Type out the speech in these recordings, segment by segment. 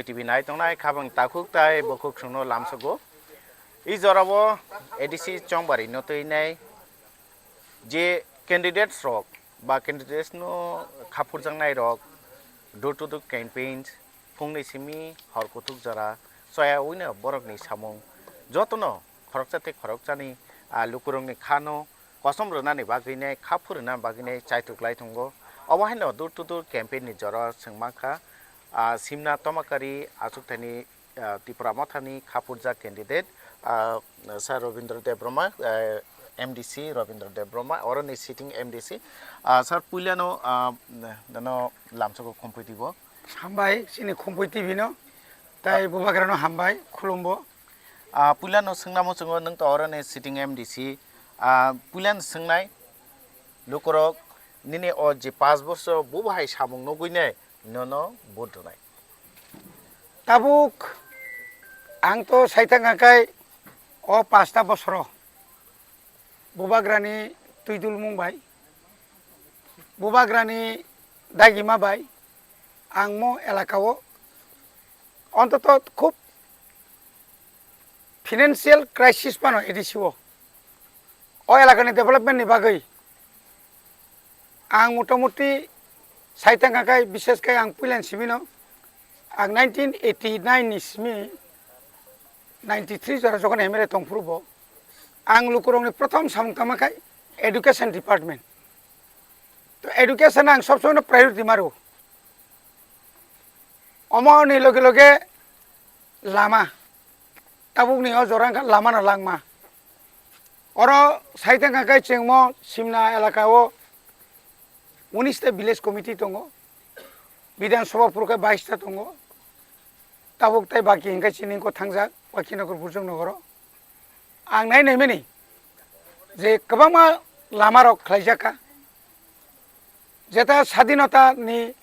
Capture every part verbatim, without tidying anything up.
T V nai tongnai khabang takhuk tai bukhuk songno lamsogo. I jorao A D C chongbari no twi nai je candidates rok ba candidates no khaphurjaknai rok door to door campaigns phungni simi hor kuthuk jora soya wino borokni samung jotono khoroksa tei khoroksani, ah, lukurokni khano kosom rwnani bagwinai, kha phurwna bagwinai chaitok lai tongo. Obo haino door to door campaign ni jora chwng mankha, ah, Simna Tomakari achukthani, ah, Tipra Mothani kha phurjak candidate, ah, Sir Robindra Debbarma, ah, M D C Robindra Debbarma, oroni sitting M D C. Ah, sir, puilano, ah, nono lamsogo Khumpui T V o. Hambai, chini Khumpui T V no, tai bubagrano hambai, khulumbo. Ah, puilano swngnamo chwngo, nwng to oroni sitting M D C. Ah, puilano swngnai, lukurok, nini o je paanch bosor bubo hai samung nugui nai, nono vote rwnai. Tabuk, ang to saithang angkai o pasta bosoro bubagrani twidulmung bai, bubagrani dagima bai, ang mo elakao ontoto khub financial crisis phano A D C o. O elakani development ni bagwi ang motamuti saithang angkai, bishes khe ang puilan simino, ang nineteen eighty nine ni simi ninety three jora jokhon M L A tongphuru bo, ang lukurokni prothom samung tangma khai education department. To education ang sob somoi no priority maru. Omo ni loge loge lama, tabukni o jora wngkha lama no langma. Oro saithang angkai chwngmo Simna elaka o unis ta village committee tongo, Bidhan Sabha phuru khe bais ta tongo. Tabuk tai baki hingkhe chini wngkha thangjak Bakinagar Burjong Nogoro. Ang nai naimani je kwbangma lamarok khlaijak kha. Jeta sadinota ni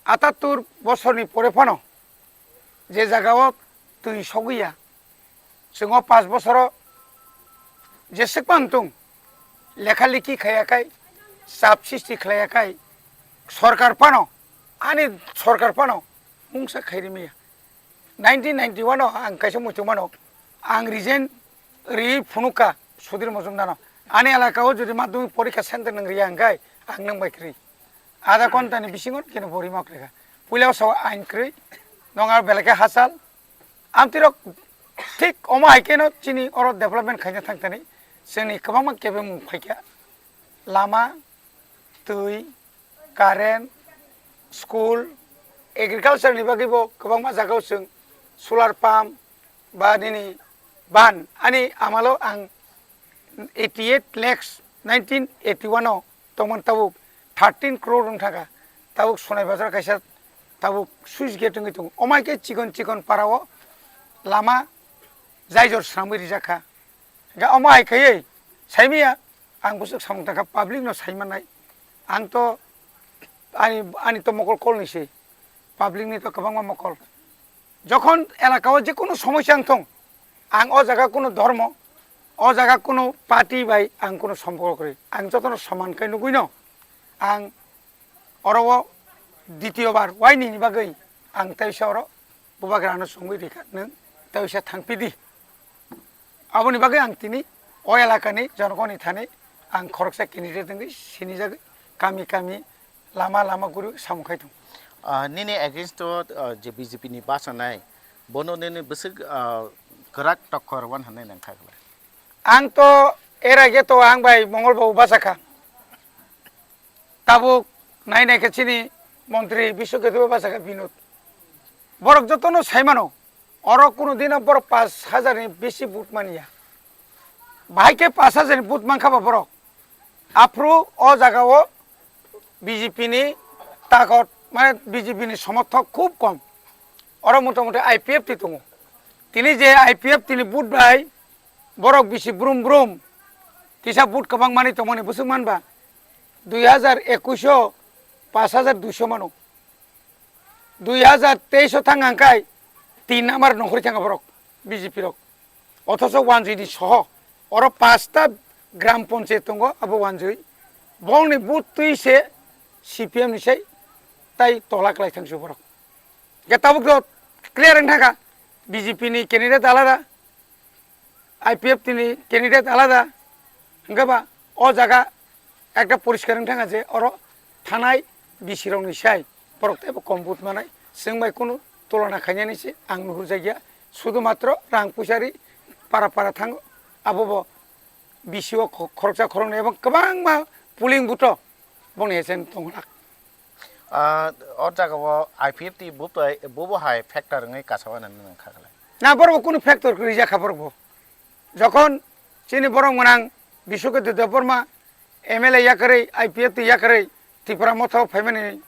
atattur bosorni pore phano je jagao twi sogwi ya, chwng o paanch bosoro jeswk phan tong lekha likhi khaiya khai, chap sisti khlaiya khai, sorkar phano, ani sorkar phano mungsa khairi maya. Nineteen ninety one o ang kaisa muitu mano, ang resign ri phunukha Sudhir Majumdar no. Ani elaka o jodi madhyamik porikha center nang riya hwnkhe ang nang bai kwrwi. Adha ghonta ni bisingo keno bo rima kwrwi kha. Puila o sao ain kwrwi, nong ar belai khe hachal. Amtwi rok thik omo hai kheno chini oro development khaina thang thani chwngni kwbangma kebengmung phaikha. Lama, twi, current, school, agriculture ni bagwi bo kwbangma jagao chwng solar pump ba nini ban ani amalo ang eighty eight lakhs nineteen eighty one o tongmani tabuk thirteen crore wng thangkha. Tabuk Sonai Bazar kaisa tabuk switch gate wngwi tongo. Omo hai khe chikon chikon para o lama jaijor swnamwi rijak kha. Hingkhe omo hai khaiwi saimaya ang bwswk samung tangkha public no saimanai. Ang to ani, ani to mokol kolni se, public ni to kwbangma mokol. Jokhon elaka o je kunu somosya wng thung, ang o jaga kunu dhormo, o jaga kunu party bai ang kunu somporko kwrwi. Ang jotono soman khe nugwino ang oro o ditiyo bar waini ni bagwi ang teisa oro bubagrano chongwi rikha, nwng teisa thangpidi. Aboni bagwi ang tini o elakani jonogoni thani ang khoroksa candidate wngwi sinijagwi kami kami lama lama guri samung khai tongo. Ah, nini against o, ah, je B J P ni bachanai, bono nini bwswk, ah, kwrak tokkor wan hwnwi nang kha khlai? Ang to era ge to ang bai Mongol babu bachakha. Tabuk nai nai khe chini montri Biswaketho bachakha Binod. Borok jotono sai mano, oro kunu dino borok paanch hajar ni bisi vote manya. Bahai khe paanch hajar ni vote mankha ba borok. Aphuru o jaga o B J P ni takot, mane B J P ni somorthok khub kom. Oro motamuti I P F T tongo. Tini je I P F T ni vote bai borok bisi brum brum kisa vote kwbang mani tongmani bwswk manba dui hajar ekwis o paanch hajar duiso mano. Dui hajar teis o thang ang khai tin number nongkhorwi thangkha borok B J P rok. Othocho Wanjui ni soho oro pasta gram panchayat tongo, abo Wanjui. Bongni vote twi se C P M ni sai tai tola kwlai thangsu borok. Hingke tabuk do clear wng thangkha, B J P ni candidate alada, I P F T ni candidate alada, hingke ba o jaga ekta poriskar wng thangkha je oro thanai B C rokni sai borok teibo kom vote manai, chwng bai kunu tulona khainani se ang nuhurjakya, sudu matro rang puisa ri para para thango, abo bo B C o kho-, khoroksa khoroknwi ebong kwbangma polling booth o bongni hechen tongwlak. Ah, o jaga o I P F T bubo, bubo hai factor wngwi kasawi nang nang kha khlai. Na, borok bo kunu factor kwrwi jak kha borok bo. Jokhon chini borok mwnang Biswakirti Debbarma M L A yakarwi, I P F T yakarwi Tipra Motha o phaimani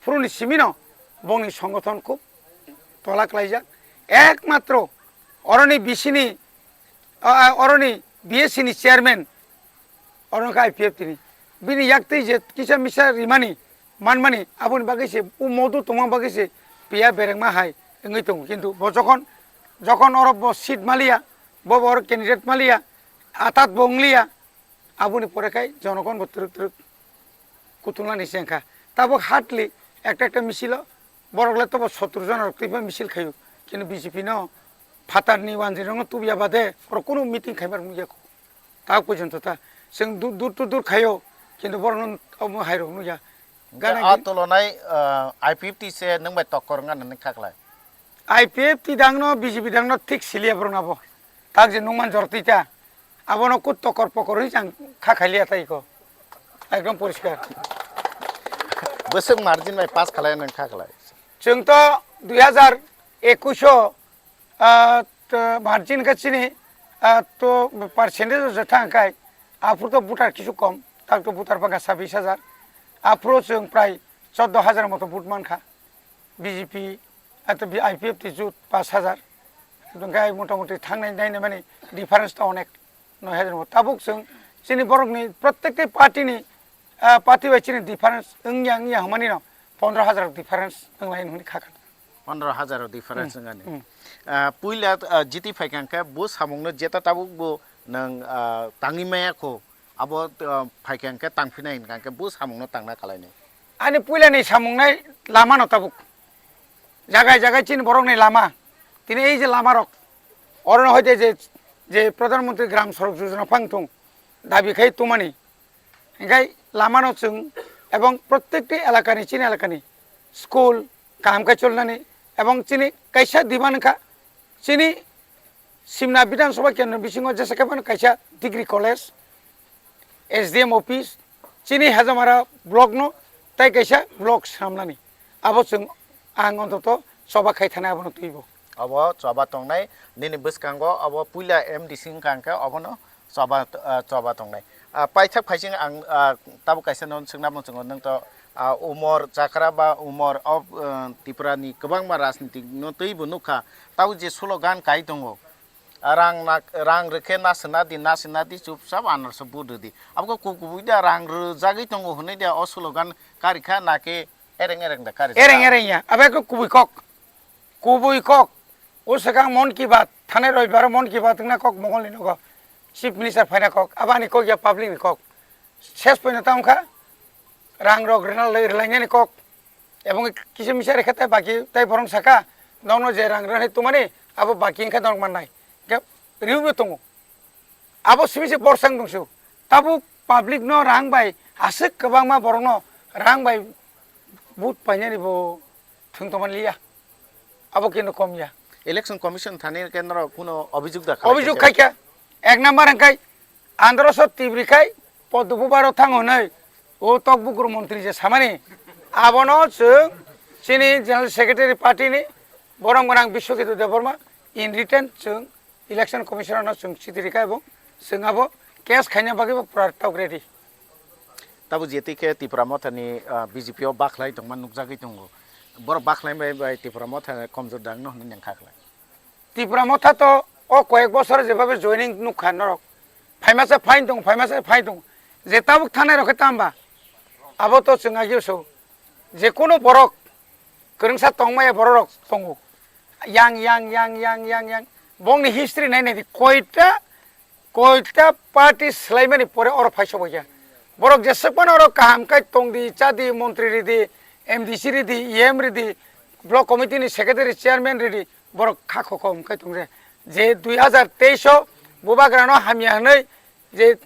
phuruni simino bongni songothon khub tola klaijak. Ekmatro oroni B C ni, a, a, oroni B S C ni chairman, oro wngkha I P F T ni. Bini yaktwi je kisa misa rimani, manmani, aboni bagwi se, o modu tongma bagwi se, piya berengma hai wngwi tongo. Kintu bo jokhon, jokhon oro bo seat maliya, bo, bo oro candidate maliya, atat bo wngliya, aboni pore khai jonogon bo twrwk twrwk kutunglani se wngkha. Tabuk hardly ekta ekta misilo borok le tobo sottur jon rok twibo misil khaio. Kintu B J P no phatarni wanjwi rokno tubya bade borok kunu meeting khaima rok nukya kho. Ta porjonto ta chwng du-, dur to dur khaio, kintu borokno omo hai rok nukya. Hingke gana a gin- tolonai, ah, I P F T se nwng bai tokkor wngna nini kha khlai? I P F T dangno, B J P dangno thik siliya borokno abo. Tak je nungman jor twi ta. Abono kut tokor pokor hwnwi chang kha khailiya tai ko. Ekdom poriskar. Bwswk margin bai pass khlai nwng kha khlai? Chwng to dui hazar ekush o, ah, to margin khe chini, ah, to percentage o je thang khai, aphuru to voter kisu kom, tak to voter bangkha sabbish hajar. Aphuru chwng prai choddo hajar moto vote mankha. B J P, ato I P F T jut pash hajar. Hingke motamoti thangnai nainai mani difference to onek, noi hajar mo. Tabuk chwng chini borokni prottekti party ni, ah, party bai chini difference wngya wngya hwnmani no pondro hajar difference wnglai hwnwi kha kha. Pondro hajar o difference Hmm, wngani. Hmm. Ah, puila, ah, jiti phaikha hwnkhe bo samungno jeta tabuk bo nwng, ah, tangwi maya kho. Abo, ah, phaikha hwnkhe tangphinai hwnkha hwnkhe bo samungno tangna kalainai. Ani puilani samungnai lama no tabuk. Jagai jagai chini borokni lama. Tini ei je lama rok. Orono hoite je, je Pradhan Mantri Gram Sadak Yojana phang thung. Dabi khai tumani. Hingkai lama no chwng ebong prottekti elakani, chini elakani school kaham khai cholnani ebong chini kaisa demand wngkha chini Simna Bidhan Sabha Kendro bisingo jesa khe phano kaisa degree college, S D M office, chini Hajamara block no tai kaisa block swnamnani. Abo chwng ang ontoto choba khai thanai abono twibo. Abo choba tongnai, nini bwskango abo puila M D C wngkha hwnkhe obono choba, ah, choba tongnai. Ah, paithak phaising ang, ah, tabuk kaisa no swngna muchungo, nwng to, ah, umor chakra ba umor o, ah, Tripura ni kwbangma rajnitik no twibo nukha. Tabuk je slogan kai tongo, ah, rang na, rang rwkhe naswna di, naswna di, chupchap anarso vote rwdi. Abo khe kubui da rang rwjagwi tongo hwnwi da o slogan karikha, na khe ereng ereng da karijak? Ereng ereng ya, abo ekho kubui kok. Kubui kok, o swkang Mon Ki Baat, thanai roibaro Mon Ki Baat wngna kok Mongol ni nogo, Chief Minister phaina kok, abani kok ya public ni kok. Ses poino ta wngkha, rang rok rwna lai-, rwlainani kok. Ebong kisa misa rekha tai baki tai borong saka, nono je rang rwnai tumani, abo baki wngkha norok mannai. Hingke riui bo tongo. Abo simi se borsang tongsu. Tabuk public no rang bai aswk kwbangma borok no rang bai vote painani bo thwng tongmani liya. Abo keno kom ya. Election Commission thani ke norok kuno obhijog da khalai Obhijog khaikha? Khaikha. Ek number hwnkhe androso tibri khai poddo bubaro thango hwnwi o tok bukru montri je samani. Abono chwng chini General Secretary party ni borom gwnang Biswaketu Debbarma in written chwng Election Commissioner no chwng chiti rikha ebong chwng abo case khaina bagwi bo pura tok ready. Tabo jeti khe Tipra Motha ni, ah, B J P o bakhlai tongma nukjagwi tongo. Borok bakhlai bai, bai Tipra Motha komjor dang no hwnwi nangkha khlai. Tipra Motha to o koyek bosor jebabe joining nukha norok. Phaimasa phain tong, phaimasa phain tong. Je tabuk thanai rok khe tamba. Abo to chwng agio so. Je kono borok kwrwngsa tongmaya borok rok tongo. Yang, yang, yang, yang, yang, yang. Bongni history nai nai di. Koita, koita party swlaimani pore oro phai sobo ya. Borok jeswk phano oro kaham kai tong di, cha di, montri ri di, M D C ri di, E M ri di, block committee ni secretary chairman ridi borok kha khoko hwnkhai tongre. Je dui hazar teis o bubagrano hamya hwnwi je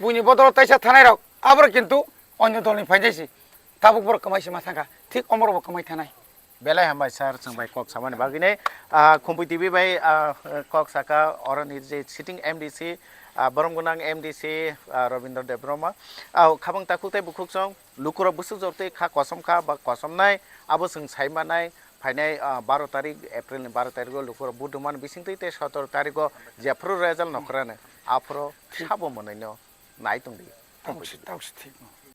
buini bodolo taisa thanai rok aboro kintu onyo dolni phainai si. Tabuk borok kwmai se ma thangkha, thik omorokbo kwmai thanai. Belai hambai sir, chwng bai kok samani bagwi nai. Ah, Khumpui T V bai, ah, kok saka oroni je sitting M D C, ah, borom gwnang M D C, ah, Robindra Debbarma. Ah, khabang takhuk tei bukhuk song lukurok bwswk jor tei kha kosom kha ba kosom nai, abo chwng sai manai. Phainai, ah, baro tarik, April ni baro tarik o lukurok vote rwmani bisingtwi tei sotoro tarik o jephuru result nokhrani aphuru sabo mwnwino nai tongdi. Tausi, tausi thik.